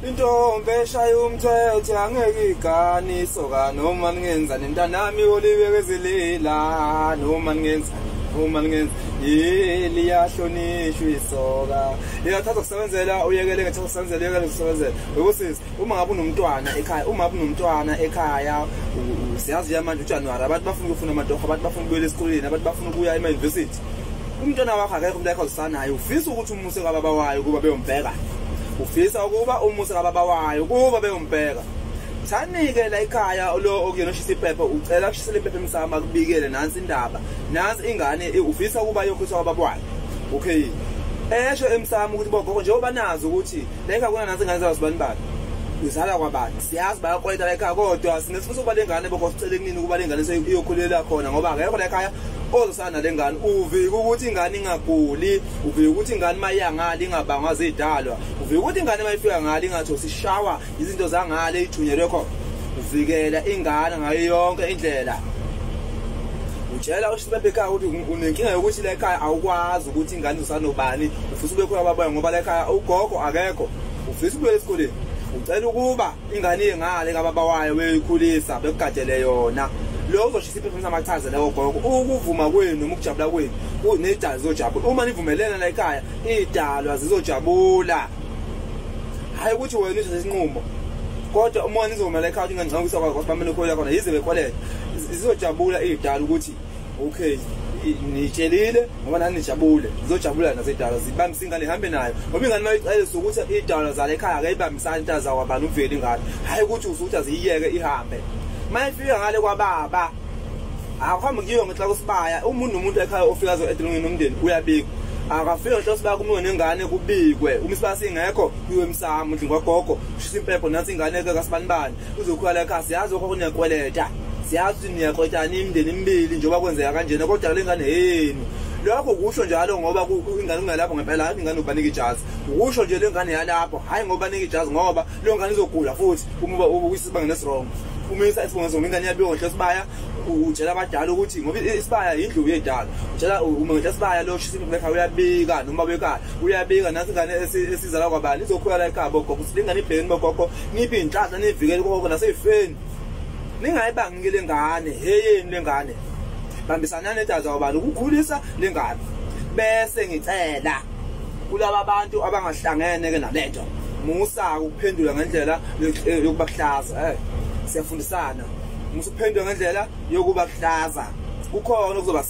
Intombi eshaya umthetho angeke igane isoka noma ningenzani mntanami olibekezelela noma ningenzani liyahlonishwa isoka. Liyathatha kusebenzela uyekele ngethatha kusebenzela uyekele kusebenzela. Ubusisi uma ngabe unomntwana ekhaya, siyazi manje uJanuary abantu bafuna ukufuna amatoho, abantu bafuna ukubuyela esikoleni, abantu bafuna ukuya ema university. Umntwana wakho akekho umuntu akazisanayo, ufisa ukuthi umuse kababa wayo kuba beyombheka. Ufisa ukuba umuse kababa wayo kuba beyombheka. Thanike la ekhaya lo okuyena oshisa iphepha, ucela ukushisela iphepha emsamo akubikele nansi indaba. Nansi ingane ufisa ukuba yokhiswa kababa wayo. Okay. Esho emsamo ukuthi bogogo njengoba nazi ukuthi la ekhaya kuna nansi ingane zazibani bani. Uzala kwabantu. Siyazi bayakweleta la ekhaya kodwa sinesifiso ukuba lengane bogogo sicele kunini ukuba lengane seyiyokhulela khona ngoba akekho la ekhaya ozosana lengane. Uvika ukuthi ingane ingaguli, uvika ukuthi ingane mayangale ingabangwa zidalwa, uvika ukuthi ingane mayifika ngale ingathi usishawa izinto zangale ithunyelwe khona. Uvikela ingane ngayo yonke indlela. Utshela usibebeka ukuthi unenkinga yokuthi la ekhaya awukwazi ukuthi ingane usanobani, ufisa ube khona babayo ngoba la ekhaya ugogo akekho, ufisa ubuyele esikoleni. Ucela ukuba ingane ingale kababa wayo beyikhulisa bekugadele yona. Lo uzoshisa iphepha amachaza leyo gogo ukuvuma kwenu noma ukujabula kwenu kunedalwa zizojabula. Uma nivumelene la ekhaya idalwa zizojabula. Hayi ukuthi wena uthathe isinqumo kodwa uma nizovumela ekhaya ukuthi ingane ngicela kwakho sibamele ukhola khona yize bekweleta zizojabula idalwa ukuthi okay nitshelile ngoba nani nijabule, zizojabula nasedalwa zibambisa ingane ihambe nayo ngoba ingane mayicela ukuthi idalwa zale ekhaya akayibambisani into zakwabani uvele ingane. Hayi ukuthi usuthi aziyiyeke ihambe. Mayifika ngale kwababa akuhambe kuyiwe ngenhla kusibaya, umuntu nomuntu ekhaya ofika azo edilongeni nomndeni uyabikwa. Akafika ngenhla kusibaya kumiwe nengane kubikwe, uma isibaya singekho kuyiwe emsamo endlini kwagogo ushisa impepho nansi ingane ke kasibanibani uzokhula la ekhaya. Siyazi lokho kunekweleta, siyazi ukuthi niyakwetana imindeni emibili njengoba kwenzeka kanjena kodwa le ngane yenu. Lokho kusho njalo ngoba ingane ungalapho ngempela ingane ubanika ijazi, ukusho nje le ngane yalapho hayi ngoba banika ijazi ngoba leyo ngane izogula futhi uma uyisibanga neswrong. Umisa isibongo ingane yabikwa ngenhla sibaya, utshela abadala ukuthi ngoba isibaya indlu yedala, utshela uma ngenhla sibaya lo shisa impepha uyabika noma bekhaya uyabika nansi ingane esizala kwabani izokhula la ekhaya bogogo, silingane ibhekeni bogogo niphi inhlanhla nivikele gogo naseyifeni ningayibangi le ngane heyeni lengane, bambisanani nedaza kwabani ukukhulisa lengane. Bese ngicela kulaba bantu abangahlangene ke nalento musa ukuphendula ngendlela yokuba kuhlaza. Siyafundisana, musa ukuphendula ngendlela yokuba kuhlaza, kukhona okuzoba